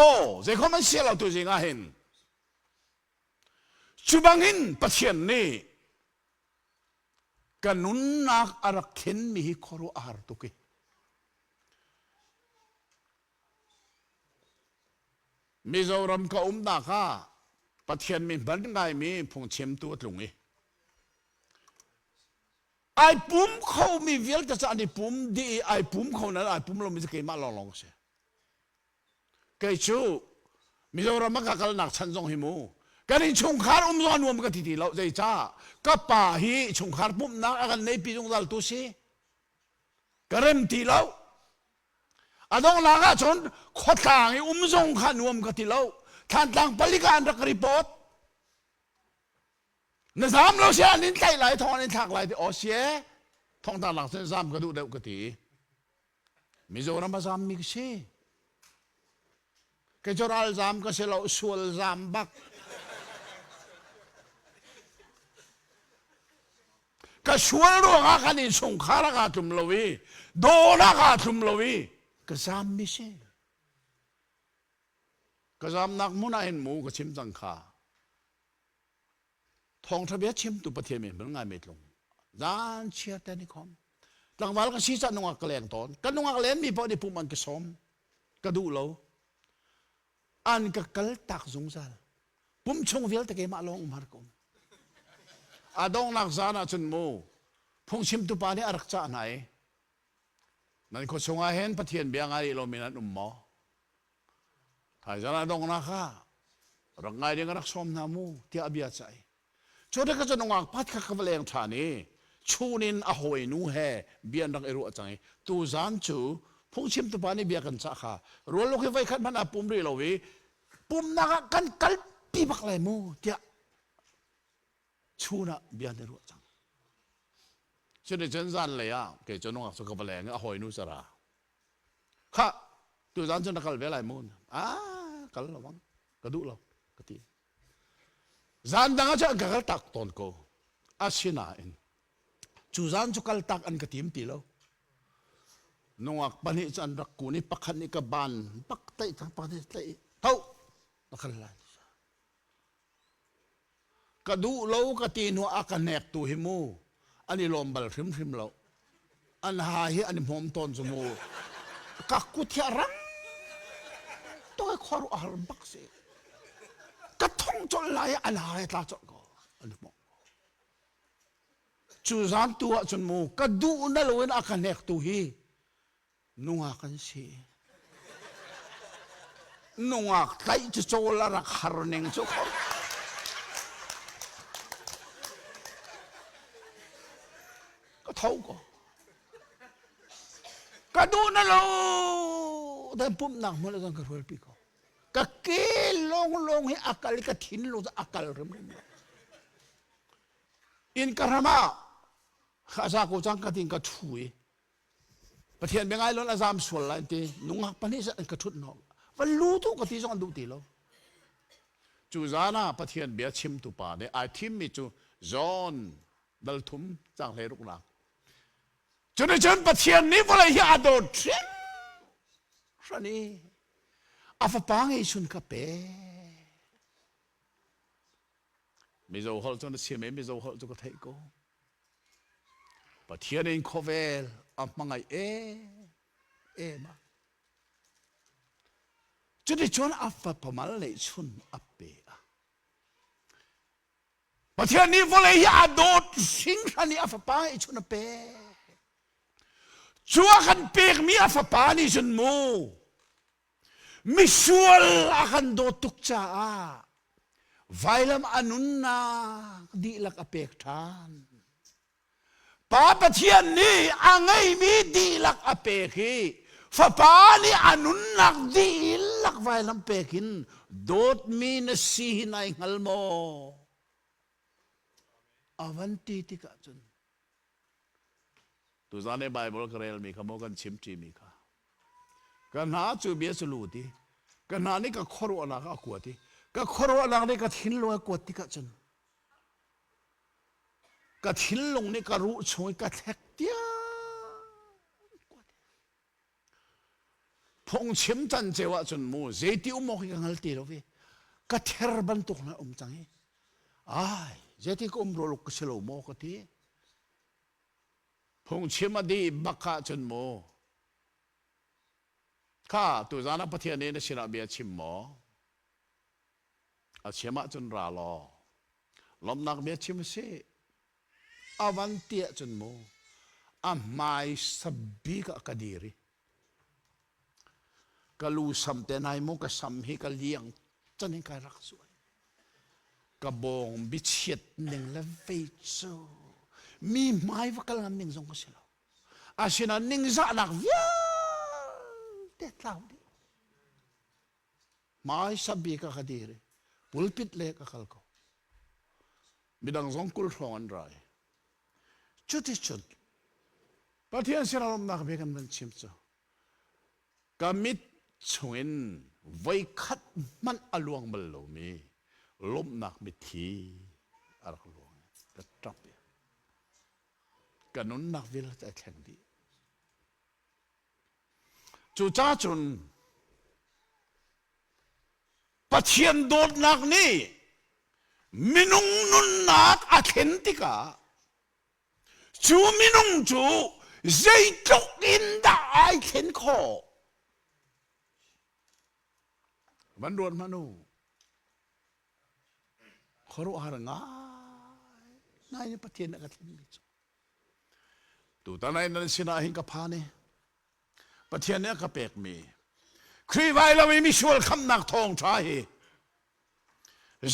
Aw, zeikhom an sia lo tuzing ah hin. Cu bangin Pathian nih ka nunnak a rak thlenmi hi khuaruah a har tuk i Mizoram ka umnak ah Pathian mi hman ngaimi phungchimtu a tlung i ai pum khomi vialte cu an i pum dih i ai pum kho nan ai pum lomi cu keimah lawnglawng ka si. Kei cu Mizoram ah ka kalnak chan zong hi mu kan innchungkhar um zong a nuam ka ti ti lo zeicah ka pa hi chungkhar pumhnak a kan neipi zungzal tu si ka rem ti lo a donghnak ah cun khuatlang i um zong kha nuam ka ti lo Thantlang palik ah an rak report na zam lo si an in tlaih lai thong an in thlak lai ti aw sie thongtang lak cun zam ka duh deuh ka ti Mizoram a zammi ka si. Kei cu ralzam ka si lo, sual zam bak. Ka sual ruangah kan innchungkhar ah kaa tlum lo i dawr ah kaa tlum lo i ka zammi si. Ka zamnak hmun ah hin mu ka chim cang kha. Thawngṭha bia chimtu Pathian min hman ngai mi tlung. Zan chiar te ni khom. Tlangval ka si ca nungak ka leng tawn. Ka nungak len mi paoh nih pum an ka sawm. Ka duh lo. An ka kal tak zungzal. Pum chung vialte keimah lawng um har ka um. A donghnak zan ah cun mu phungchimtu pa nih a rak cah hna i nan khua chungah hin Pathian bia ngai rih lomi nan um maw? Thaizan ah donghnak ah rak ngai ding a rak sawm hna mu tiah a bia cah i cu tikah cun nungak pat kha ka va leng ṭhan i chun in a hawinu he bia an rak i ruah cang i tuzan cu phungchimtu pa nih bia kan cah kha rual hi voikhat hmanh aa pum rih lo i pumnak ah kan kalpi bak lai mu tiah chun ah bia an i ruah cang. Cuticun zanlei ah kei cu nungak cu ka va leng i a hawinu cu a ra. Khah, tuzan cu na kal ve lai mu. Ah, kal lo bang, ka duh lo, ka ti. Zan dang ah cun ka kal tak tawn ko. Asinain, cu zan cu kal tak an ka tim ti lo. Nungak pahnih cu an rak kun i pakhat nih ka ban bak tlaih pakhat nih tlaih tho na kal lai. Ka duh lo ka ti hnu a ka hnektu hi mu an i lawm bal hrimhrim lo. An ha hi an i hmawm tawn cu mu. Ka kut hi a rang tuk i khuaruah a har bak si. Ka thong colh lai i an ha hi tla colh ko. An i hmawm. Cu zan tu ah cun mu ka duh na loin a ka hnektu hi Nungak an si. Nungak tlaih cu cawl a rak har ning cu khor. Ka tho ko. Ka duh na lo. Dan pumhnak hmun ah ka hrualpi ko. Ka ke lawnglawng hi a kal i ka thinlung cu a kal rimrim lo. Inn ka hram ah kha ko cang ka tin ka ṭhu i Pathian bia ngai lon a zam sual lai ti nungak pahnih zat an ka ṭhut hnawh va lu tu ka ti zong an duh ti lo cu zan ah Pathian bia chimtu pa nih ai thimmi cu John dal thum cang hlei ruknak cunicun Pathian nih vawlei hi a dawt hringhran i a fapa ngeichun ka pe Mizo holh cu na chim i Mizo holh cu ka theih ko Pathian in khuavel a hmangaih em em a. Cuticun a fapa mal neihchun a pe a. Pathian nih vawlei hi a dawt hringhran i a fapa i chun a pek. Cu a kan pekmi a fapa nih cun mu misual a kan dawt tuk caah vailam a nunnak dihlak a pek ṭhan. Pa Pathian nih a ngeimi dihlak a pek i Fapa nih a nunnak dihlak vailam pek in dawtmi na si hi nai hngal maw? A van ti tikah cun tuzan i Bible ka relmi kha maw kan chim ṭimi kha ka hna cu bia cu lut i ka hna nih ka khuaruahnak a kuat i ka khuaruahnak nih ka thinlung a kuat tikah cun Ka thinlung nih ka ruh chung i ka thlek tiang phungchim can ceu ahcun mu zeiti um awk hi ka hngal ti lo i ka ther bantuk na um cang i ai zeiti ka um rawluk ka si lo maw ka ti phungchim a dih bak ahcun mu kha tuzan ah Pathian nih na sinah bia chim maw A chim ahcun ra law lawmhnak bia chim a si. A van ti ahcun mu a hmai sabik ah ka dir i ka lu sam te nai mu ka sam hi ka liang can in kai rak suai. Ka bawng bichiat ning le vei cu mi hmai va kal ngam ning zong ka si lo. Asinain ningzahnak vialte tlau dih. Hmaisa bik ah ka dir i pulpit le ka kal ko. Midang zong 20 hrawng an ra i cuticun Pathian sinah lawmhnak bia kan van chim cu ka mit chungin voikhat hmanh a luang bal lomi lawmhnak mitthli a rak luang i ka ṭap i ka nunnak vialte a thleng dih. Cucaah cun Pathian dawtnak nih minung nunnak a thlen tikah cu minung cu zeitluk in dah ai thlen khawh? Van ruat hmanh u. Khuaruahhar ngai ngai in Pathian a ka thlenmi cu. Tutan ai nan sinah hin ka phan i Pathian nih a ka pekmi Khrih vailam i misual khamnak thawngṭha hi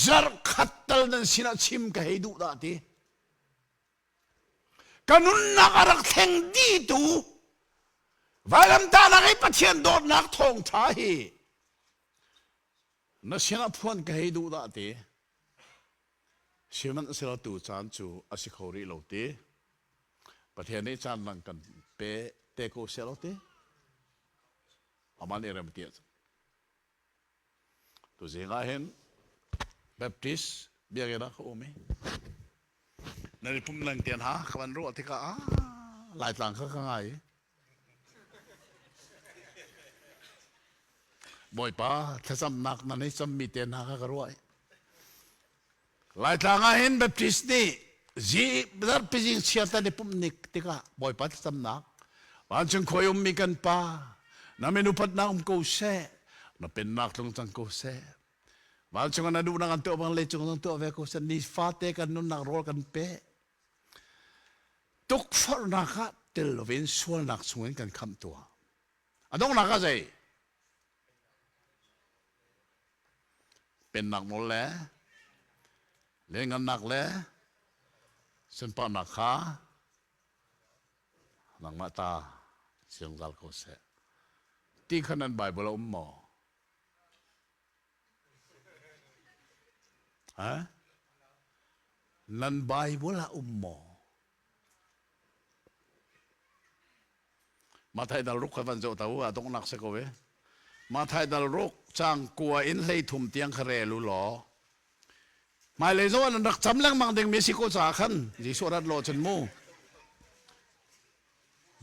zarh khat tal nan sinah chim ka hei duh dah ti. Ka nunnak a rak thleng dihtu vailamtahnak i Pathian dawtnak thawngṭha hi na sinah phuan ka hei duh dah ti. Sihmanhsehlaw tu caan cu a si kho rih lo ti. Pathian nih caan dang kan pe te ko seh lo ti. Amah nih rem ti ahcun. Tuzing ah hin Baptist biakinn ah ka um i nan i pum leng tian ha ka van ruah tikah ah Laitlang kha ka ngai i Bawipa thlacamnak nan i cammi te hna kha ka ruah i Laitlang ah hin Baptist nih zarhpi zing chiar tan i pumh nik tikah Bawipa thlacamnak vancung khua i ummi kan Pa na min upatnak um ko seh na pennak tlung cang ko seh vancung ah na duhnak an tuah bang leicung zong tuah ve ko seh nifate kan nunnak rawl kan pe tukforhnak ah tel loin sualnak chungin kan khamh tuah a donghnak ah zei Pennak nawl le lianngannak le sunparnak kha nangmah ta si zungzal ko seh. Ti kha nan Bible a um maw? Ha? Nan Bible ah um maw? Mathai dal ruk kha van zoh ta u a donghnak si ko e. Mathai dal ruk cang kua in 13 tiang kha rel u law hmailei zong an rak cam lengmang dingmi si ko caah khan Jesuh rat law cun mu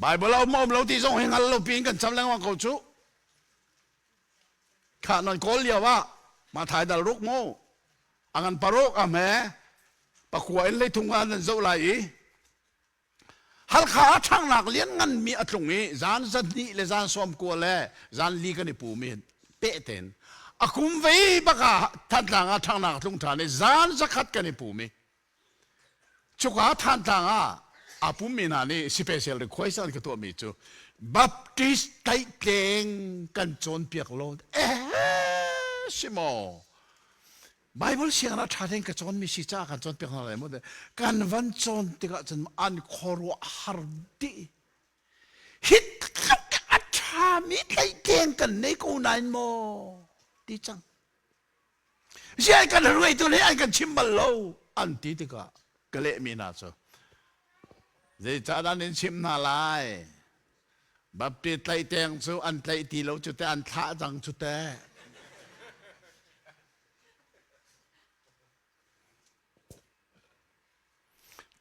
Bible a um um lo ti zong hi hngal lo piin kan cam lengmang ko cu kha nan kawl lio ah Mathai dal ruk mu a ngan paruk a hme pakua in 13 ah nan zoh lai i Halkha ah ṭhanghnak liannganmi a tlung i zan 2 le zan 19 le zan li kan i pum i pehten a kum vei bak ah Thantlang ah ṭhanghnak a tlung ṭhan i zan 100 kan i pum i. Cuka Thantlang ah aa pummi hna nih special request an ka tuahmi cu Baptist tlaihtleng kan cawnpiak law eh si maw Bible sianginn ah ṭha tein ka cawnmi si caah kan cawnpiak hna lai maw kan van cawn tikah cun an khuaruah har dih hi tluk a ṭhami tlaihtleng kan nei ko nain maw ti cang Ziah kan hruaitu nih an kan chim bal lo an ti tikah ka lehmi hna cu zeicahdah nan chimh hna lai Baptist tlaih cu an tlaih ti lo cu teh an thlah cang cu teh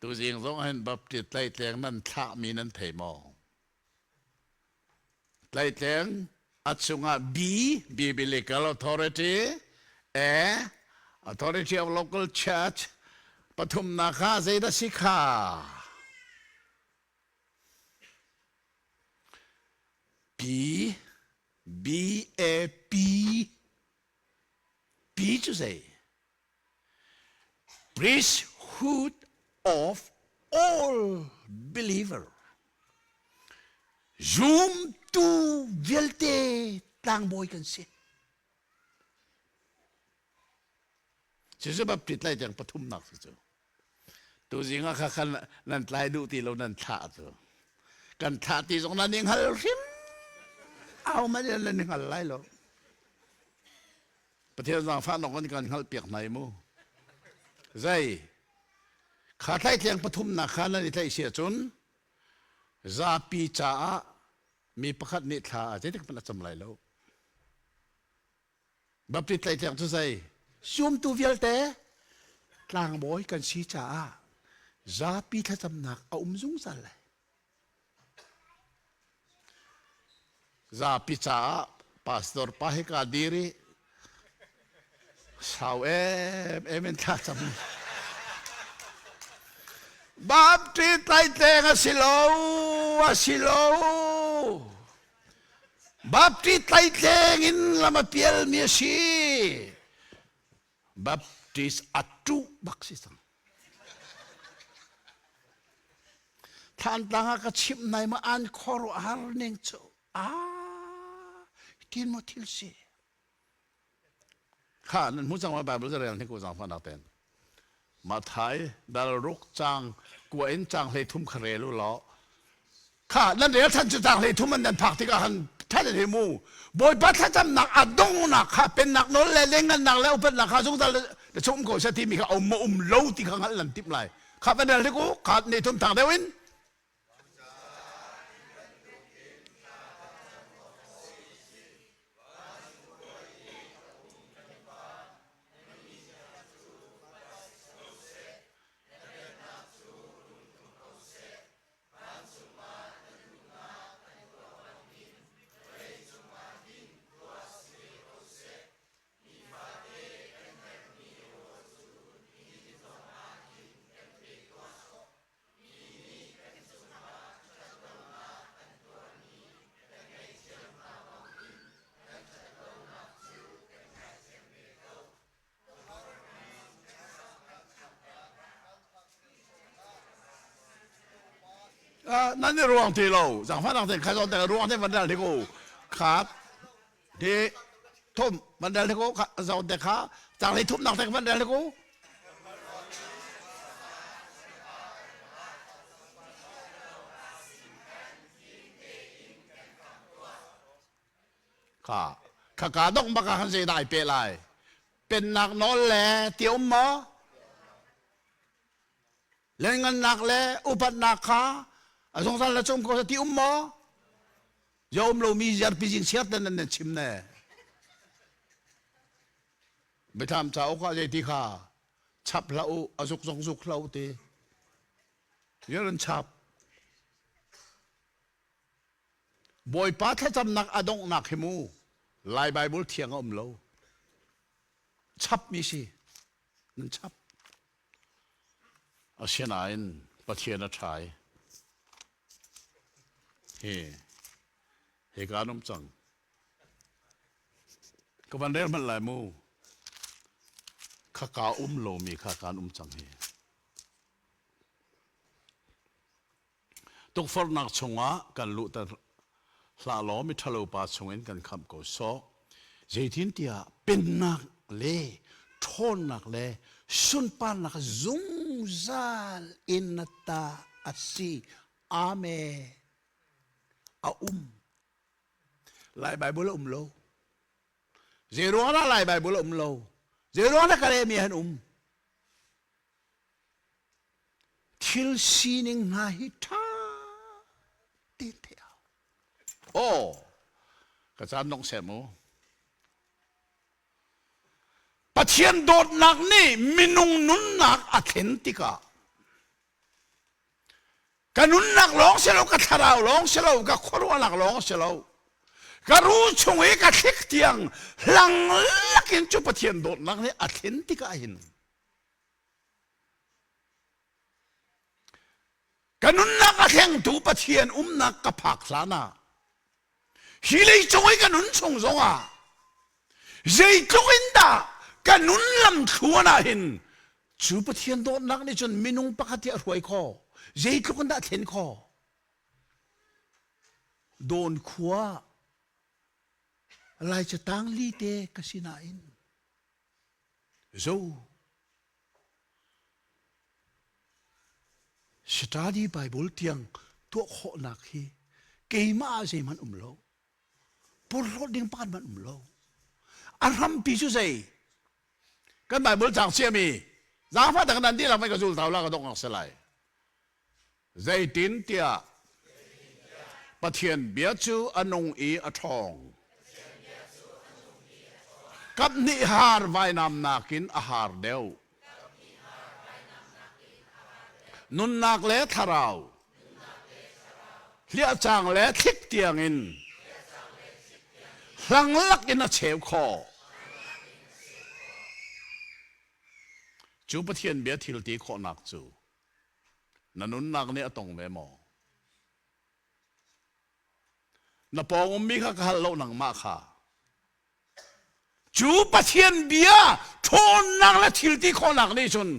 Tuzing zong hin Baptist tlaihtleng nan thlahmi nan thei maw? Tlaihtleng a chungah B, Biblical Authority, A, Authority of Local Church, pathumnak kha zeidah si kha? P, B, A, P, P cu zei? Priesthood of all believer. Zumtu vialte tlangbawi kan si. Cucu Baptist tlaihtleng pathumnak si cu. Tuzing ah kha khan nan tlai duh ti lo nan thlah cu. Kan thlah ti zong nan i hngal hrim. Au man in nan i hngal lai lo. Pathian zaangfahnak in kan hngalhpiak hna i mu. Zei kha tlaihtleng pathumnak kha nan i tlaih si ahcun zapi caah mi pakhat nih thla a zeitik hmanh a cam lai lo. Baptist tlaihtleng cu zei sumtu vialte tlangbawi kan si caah zapi thlacamnak a um zungzal lai. Zapi caah pastor pa hi kaa dir i sau em in thla cam. Baptist tlaihtleng a si lo, a si lo. Baptist tlaihtleng in lam a pialmi a si. Baptist a ṭuh bak si cang. Thantlang ah ka chimh nai ma an khuaruahhar ning cu ah tin maw thil si. Kha nan hmu cang ma Bible rel ni ko zang fa nak ten. Mathai dal ruk cang kua in cang hlei thum kha rel u law Kha nan rel than cu tang hlei thum an nan phak tikah han than in mu Bawipa thlacamnak a donghnak kha pennak nawl le lengannak le upatnak kha zungzal le chung ko seh timi kha um ma um lo ti kha hngalh nan timh lai kha van rel hlik u kha ne thum thang deuh in Nan i ruang ti lo zaangfahnak tein kha zawn te ruang te van dal hi ko khat hi thum van dal hi ko zawn te kha cang hlei thumnak te van dal hi ko Kha khaka dong bak ah khan zeidah ai peh lai? Pennak nawl le ti um maw? Lianngannak le upatnak kha a zungzal le cung ko ti um maw? Ya um lomi ziarpi jing siar ten nan chim ne. Biathlam cauk ah zei ti kha chap hlah u, a zuk zong zuk hlah u ti. Ziar chap. Bawipa thlacamnak a donghnak hi mu Lai Bible thiang a um lo. Chapmi si. Nan chap. Asinain Pathian a ṭha i hi hika an um cang. Ka van rel hmanh lai mu. Khaka um lomi kha kan um cang hi. Tukforhnak chungah kan luhter hlah law miṭhalo pa chungin kan khamh ko sawh. Zeitintiah pennak le ṭhawnnak le sunparnak zungzal in na ta a si. Amen. A um. Lai Bible a um lo. Zei ruang dah Lai Bible a um lo? Zei ruang dah ka lehmi han um? Thil sining hna hi ṭha tein theih hau. Aw, ka caan dong seh mu. Pathian dawtnak nih minung nunnak a thlen tikah ka nunnak lawng si lo ka thlarau lawng si lo ka khuaruahnak lawng si lo ka ru chung i ka thlik tiang hlang lakin cu Pathian dawtnak nih a thlen tikah hin Ka nunnak a thlengtu Pathian umnak ka phak hlan ah hi leicung i ka nun chung zongah zeitluk in dah ka nun lam thluan ah hin cu Pathian dawtnak nih cun minung pakhat hi a hruai khawh zeitluk in dah a thlen khawh Dawn khua Lai catang li te ka si nain zo Study Bible tiang tuah khawhnak hi keimah ah zeihmanh um lo. Porhlawt ding pakhat hmanh um lo. A hrampi cu zei? Kan Bible cang ciami zaangfah tak nan dihlak mei ka zul thau la ka dongh ak si lai. Zeitintiah Pathian bia cu a nung i a ṭhawng. Kaphnih haar vainam nakin a haar deuh. Nunnak le thlarau, hliahcang le thlik tiangin hlang lakin a cheu khawh. Cu Pathian bia thil ti khawhnak cu Na nunnak nih a tong ve maw? Na pawng ummi kha ka hal lo nangmah kha. Cu Pathian bia ṭhawnnak le thil ti khawhnak nih cun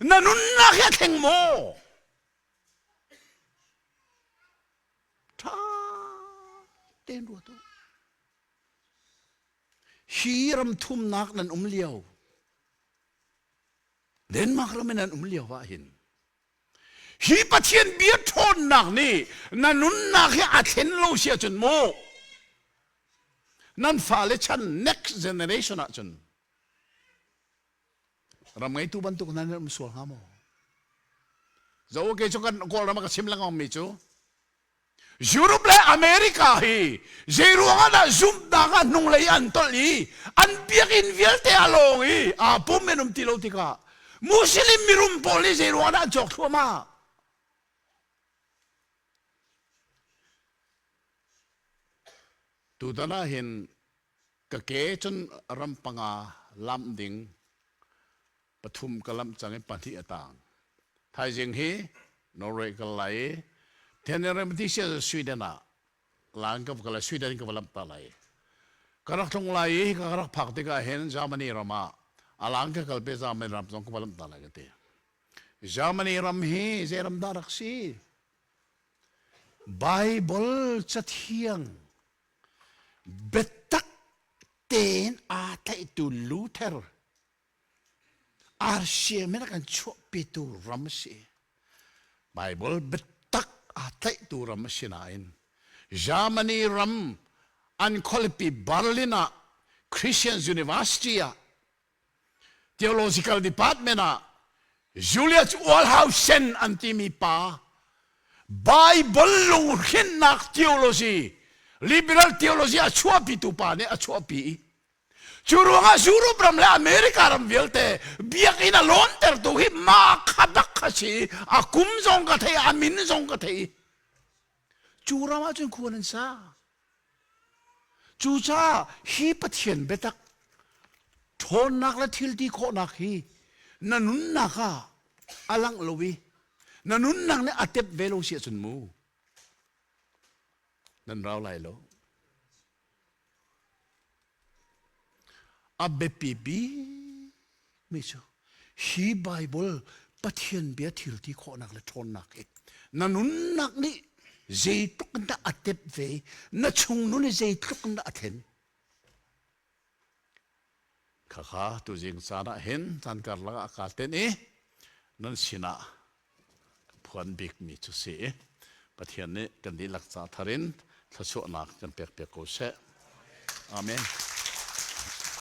na nunnak hi a thleng maw? Ṭha tein ruat u. Hi ram thumnak nan um lio Denmark ram in an um lio ah hin hi Pathian bia ṭhawnnak nih na nunnak hi a thlen lo si ahcun mu nan fale chan next generation ahcun ram ngeitu bantuk nan um sual hnga maw? Zo ke cu kan Kawlram ah ka chim lengmang mi cu Europe le America hi zeiruang ah dah zumhnak ah hnunglei an tolh i an biakinn vialte a lawng i aa pum in um ti lo tikah Muslim mirum pawl nih zeiruang ah dah an cawk thluahmah? Tutan ah hin ka ke cun ram panga lamh ding pathum ka lamh cang i pahnih a tang. Thaizing hi Norway kal lai i Tenerife Sweden ah lan ka kal Sweden ka va lamh ta lai. Ka rak tlung lai i ka rak phak tikah hin Germany ram ah alang ka kal pe Germany ram zong ka va lamh ta lai ka ti. Germany ram hi zei ram dah rak si? Bible cathiang biatak tein aa tlaihtu Luther RCM in a kan chuahpitu ram a si. Bible biatak aa tlaihtu ram a si nain Germany ram an khualipi Berlin ah Christian University ah Theological Department ah Julius Wallhausen an timi pa Bible lunghrinnak theology liberal theology a chuahpitu pa nih a chuahpi i Cu ruangah Europe ram le America ram vialte biakinn a lawntertu hi mah kha bak kha si. A kum zong ka thei, a min zong ka thei. Cu ram ah cun khua nan sa. Cucaah hi Pathian biatak ṭhawnnak le thil ti khawhnak hi na nunnak ah a langh lo i na nunnak nih a tep ve lo si ahcun mu nan rau lai lo. A biapi bikmi cu hi Baibal Pathian bia thil ti khawhnak le ṭhawnnak hi Na nunnak nih zeitluk in dah a tep ve, na chung nun i zeitluk in dah a thlen. Khakha tuzing caan ah hin caan karlak ah kaa tenh i nan sinah ka phuan bikmi cu si. Pathian nih kan dihlak ca thar in thluachuahnak kan pek piak ko seh. Amen.